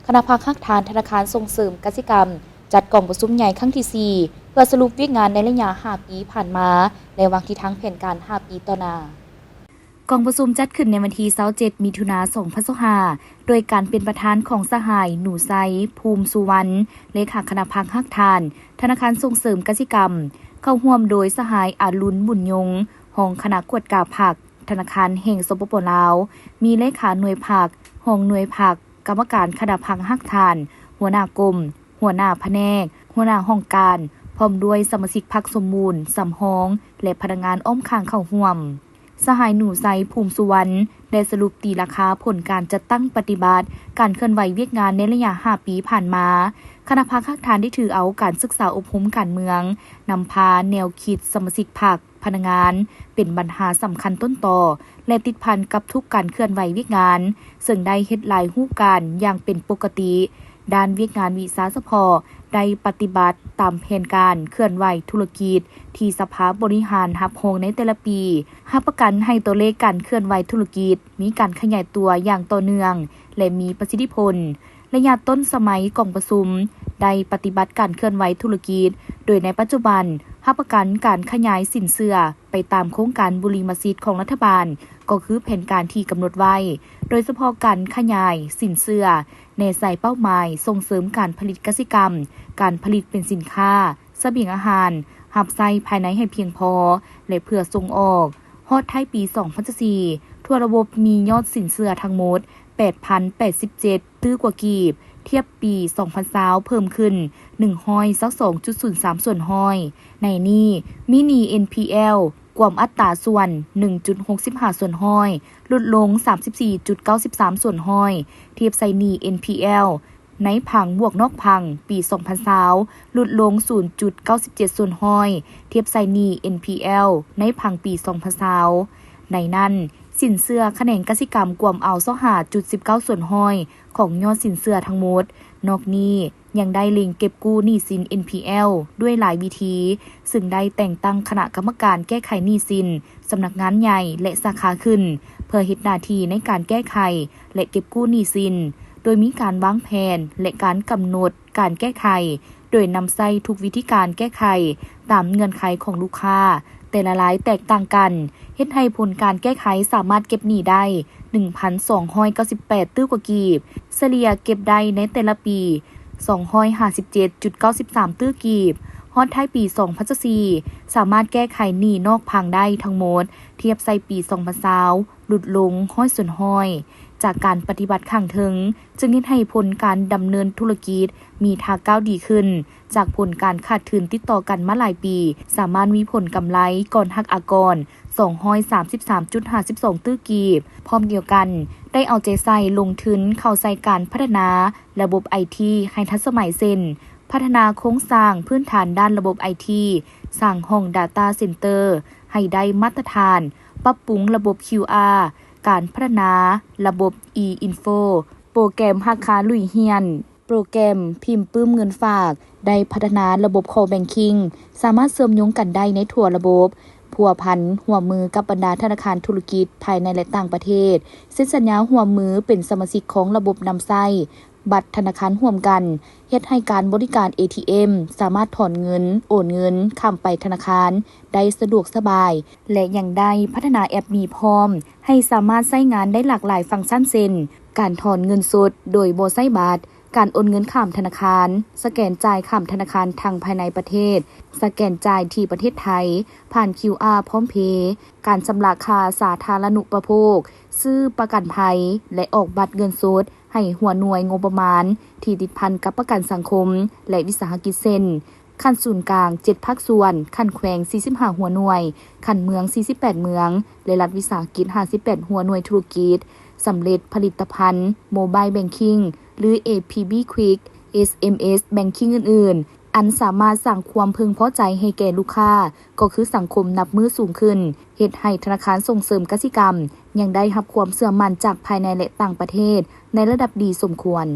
ຄະນະພັກຮາກຖານທະນາຄານສົ່ງເສີມກະສິກຳ ຈັດກອງປະຊຸມໃຫຍ່ຄັ້ງທີສີ່ ເພື່ອສະຫຼຸບວຽກງານໃນໄລຍະຫ້າປີຜ່ານມາ ແລະ ວາງທິດທາງແຜນການຫ້າປີຕໍ່ໜ້າ. ກອງປະຊຸມຈັດຂຶ້ນໃນວັນທີຊາວເຈັດ ມິຖຸນາ ສອງພັນຊາວຫ້າ ໂດຍການເປັນປະທານຂອງສະຫາຍ ໜູໄຊ ພູມສຸວັນ ເລຂາຄະນະພັກຮາກຖານທະນາຄານສົ່ງເສີມກະສິກຳ, ເຂົ້າຮ່ວມໂດຍສະຫາຍ ອາລຸນ ບຸນຍົງ ຮອງຄະນະກວດກາພັກ ທະນາຄານແຫ່ງ ສປປ ລາວ, ມີເລຂາໜ່ວຍພັກ, ຮອງໜ່ວຍພັກ, ກຳມະການຄະນະພັກຮາກຖານ, ຫົວໜ້າກົມ, ຫົວໜ້າພະແນກ, ຫົວໜ້າຫ້ອງການ, ພ້ອມດ້ວຍສະມາຊິກພັກສົມບູນ, ສຳຮອງ ແລະ ພະນັກງານອ້ອມຂ້າງເຂົ້າຮ່ວມ. ສະຫາຍ ໜູໄຊ ພູມສຸວັນ ໄດ້ສະຫຼຸບຕີລາຄາຜົນການຈັດຕັ້ງປະຕິບັດການເຄື່ອນໄຫວວຽກງານໃນໄລຍະຫ້າປີຜ່ານມາ. ຄະນະພັກຮາກຖານໄດ້ຖືເອົາການສຶກສາອົບຮົມການເມືອງ, ນຳພາແນວຄິດສະມາຊິກພັກ, ພະນັກງານ ເປັນບັນຫາສຳຄັນຕົ້ນຕໍ ແລະ ຕິດພັນກັບທຸກການເຄື່ອນໄຫວວຽກງານ, ເຊິ່ງໄດ້ເຮັດຫຼາຍຮູບການຢ່າງເປັນປົກກະຕິ. ດ້ານວຽກງານວິຊາສະເພາະ ໄດ້ປະຕິບັດຕາມແຜນການເຄື່ອນໄຫວທຸລະກິດທີ່ສະພາບໍລິຫານຮັບຮອງໃນແຕ່ລະປີ, ຮັບປະກັນໃຫ້ຕົວເລກການເຄື່ອນໄຫວທຸລະກິດມີການຂະຫຍາຍຕົວຢ່າງຕໍ່ເນື່ອງ ແລະ ມີປະສິດທິຜົນ. ໄລຍະຕົ້ນສະໄໝກອງປະຊຸມໄດ້ປະຕິບັດການເຄື່ອນໄຫວທຸລະກິດ, ໂດຍໃນປັດຈຸບັນຮັບປະກັນການຂະຫຍາຍສິນເຊື່ອໄປຕາມໂຄງການບຸລິມະສິດຂອງລັດຖະບານ, ກໍຄືແຜນການທີ່ກຳນົດໄວ້, ໂດຍສະເພາະການຂະຫຍາຍສິນເຊື່ອແນໃສ່ເປົ້າໝາຍສົ່ງເສີມການຜະລິດກະສິກຳ, ການຜະລິດເປັນສິນຄ້າ, ສະບຽງອາຫານ, ຮັບໃຊ້ພາຍໃນໃຫ້ພຽງພໍ ແລະ ເພື່ອສົ່ງອອກ. ຮອດທ້າຍປີສອງພັນຊາວສີ່ ທົ່ວລະບົບມີຍອດສິນເຊື່ອທັງໝົດ ແປດພັນແປດສິບເຈັດຕື້ກວ່າກີບ, ທຽບປີສອງພັນຊາວເພີ່ມຂຶ້ນໜຶ່ງຮ້ອຍຊາວສອງຈຸດສູນສາມສ່ວນຮ້ອຍ. ໃນນີ້ມີໜີ້ ເອັນພີແອລ ກວມອັດຕາສ່ວນໜຶ່ງຈຸດຫົກສິບຫ້າສ່ວນຮ້ອຍ, ຫຼຸດລົງສາມສິບສີ່ຈຸດເກົ້າສິບສາມສ່ວນຮ້ອຍ ທຽບໃສ່ໜີ້ ເອັນພີແອລ ໃນຜັງບວກນອກຜັງປີສອງພັນຊາວ ຫຼຸດລົງສູນຈຸດເກົ້າສິບເຈັດສ່ວນຮ້ອຍ ທຽບໃສ່ໜີ້ ເອັນພີແອລ ໃນຜັງປີສອງພັນຊາວ. ໃນນັ້ນ, ສິນເຊື່ອຂະແໜງກະສິກຳກວມເອົາຊາວຫ້າຈຸດສິບເກົ້າສ່ວນຮ້ອຍຂອງຍອດສິນເຊື່ອທັງໝົດ. ນອກນີ້ຍັງໄດ້ເລັ່ງເກັບກູ້ໜີ້ສິນ ເອັນພີແອລ ດ້ວຍຫຼາຍວິທີ, ເຊິ່ງໄດ້ແຕ່ງຕັ້ງຄະນະກຳມະການແກ້ໄຂໜີ້ສິນ ສຳນັກງານໃຫຍ່ ແລະ ສາຂາຂຶ້ນ ເພື່ອເຮັດໜ້າທີ່ໃນການແກ້ໄຂ ແລະ ເກັບກູ້ໜີ້ສິນ, ໂດຍມີການວາງແຜນ ແລະ ການກຳນົດການແກ້ໄຂ, ໂດຍນຳໃຊ້ທຸກວິທີການແກ້ໄຂຕາມເງື່ອນໄຂຂອງລູກຄ້າແຕ່ລະລາຍແຕກຕ່າງກັນ, ເຮັດໃຫ້ຜົນການແກ້ໄຂສາມາດເກັບໜີ້ໄດ້ໜຶ່ງພັນສອງຮ້ອຍເກົ້າສິບແປດຕື້ກວ່າກີບ, ສະເລ່ຍເກັບໄດ້ໃນແຕ່ລະປີ ສອງຮ້ອຍຫ້າສິບເຈັດຈຸດເກົ້າສິບສາມຕື້ກີບ, ຮອດທ້າຍປີສອງພັນຊາວສີ່ ສາມາດແກ້ໄຂໜີ້ນອກພັງໄດ້ທັງໝົດ, ທຽບໃສ່ປີສອງພັນຊາວ ຫຼຸດລົງຮ້ອຍສ່ວນຮ້ອຍ. ຈາກການປະຕິບັດຂ້າງເທິງ ຈຶ່ງເຮັດໃຫ້ຜົນການດຳເນີນທຸລະກິດມີທ່າກ້າວດີຂຶ້ນ, ຈາກຜົນການຂາດທຶນຕິດຕໍ່ກັນມາຫຼາຍປີ ສາມາດມີຜົນກຳໄລກ່ອນຫັກອາກອນສອງຮ້ອຍສາມສິບສາມຈຸດຫ້າສິບສອງຕື້ກີບ. ພ້ອມດຽວກັນ ໄດ້ເອົາໃຈໃສ່ລົງທຶນເຂົ້າໃສ່ການພັດທະນາລະບົບໄອທີໃຫ້ທັນສະໄໝ ເຊັ່ນ ພັດທະນາໂຄງສ້າງພື້ນຖານດ້ານລະບົບໄອທີ, ສ້າງຫ້ອງ Data Center ໃຫ້ໄດ້ມາດຕະຖານ, ປັບປຸງລະບົບ ຄິວອາ, ການພັດທະນາລະບົບ e-info, ໂປຣແກມຮ້ານຄ້າລຸຍຮຽນ, ໂປຣແກມພິມປຶ້ມເງິນຝາກ, ໄດ້ພັດທະນາລະບົບ Core Banking ສາມາດເຊື່ອມໂຍງກັນໄດ້ໃນທົ່ວລະບົບ, ພົວພັນຮ່ວມມືກັບບັນດາທະນາຄານທຸລະກິດພາຍໃນ ແລະ ຕ່າງປະເທດ, ເຊັນສັນຍາຮ່ວມມືເປັນສະມາຊິກຂອງລະບົບນຳໃຊ້ ບັດທະນາຄານຮ່ວມກັນ, ເຮັດໃຫ້ການບໍລິການ ເອທີເອັມ ສາມາດຖອນເງິນ, ໂອນເງິນຂ້າມໄປທະນາຄານໄດ້ສະດວກສະບາຍ ແລະ ຍັງໄດ້ພັດທະນາແອັບມີພ້ອມ ໃຫ້ສາມາດໃຊ້ງານໄດ້ຫຼາກຫຼາຍຟັງຊັນ ເຊັ່ນ ການຖອນເງິນສົດໂດຍບໍ່ໃຊ້ບັດ, ການໂອນເງິນຂ້າມທະນາຄານ, ສະແກນຈ່າຍຂ້າມທະນາຄານທັງພາຍໃນປະເທດ, ສະແກນຈ່າຍທີ່ປະເທດໄທ ຜ່ານ ຄິວອາ ພ້ອມເພ, ການຊຳລະຄ່າສາທາລະນຸປະໂພກ, ຊື້ປະກັນໄພ ແລະ ອອກບັດເງິນສົດ ໃຫ້ຫົວໜ່ວຍງົບປະມານທີ່ຕິດພັນກັບປະກັນສັງຄົມ ແລະ ວິສາຫະກິດ ເຊັ່ນ ຂັ້ນສູນກາງເຈັດພາກສ່ວນ, ຂັ້ນແຂວງສີ່ສິບຫ້າຫົວໜ່ວຍ, ຂັ້ນເມືອງສີ່ສິບແປດເມືອງ ແລະ ລັດວິສາຫະກິດຫ້າສິບແປດຫົວໜ່ວຍທຸລະກິດ, ສຳເລັດຜະລິດຕະພັນ Mobile Banking ຫຼື ເອພີບີ Quick, ເອສເອັມເອສ Banking ອື່ນໆ ອັນສາມາດສ້າງຄວາມເພິ່ງພໍໃຈໃຫ້ແກ່ລູກຄ້າ ກໍຄືສັງຄົມນັບມື້ສູງຂຶ້ນ, ເຮັດໃຫ້ທະນາຄານສົ່ງເສີມກະສິກຳຍັງໄດ້ຮັບຄວາມເຊື່ອໝັ້ນຈາກພາຍໃນ ແລະ ຕ່າງປະເທດໃນລະດັບດີສົມຄວນ.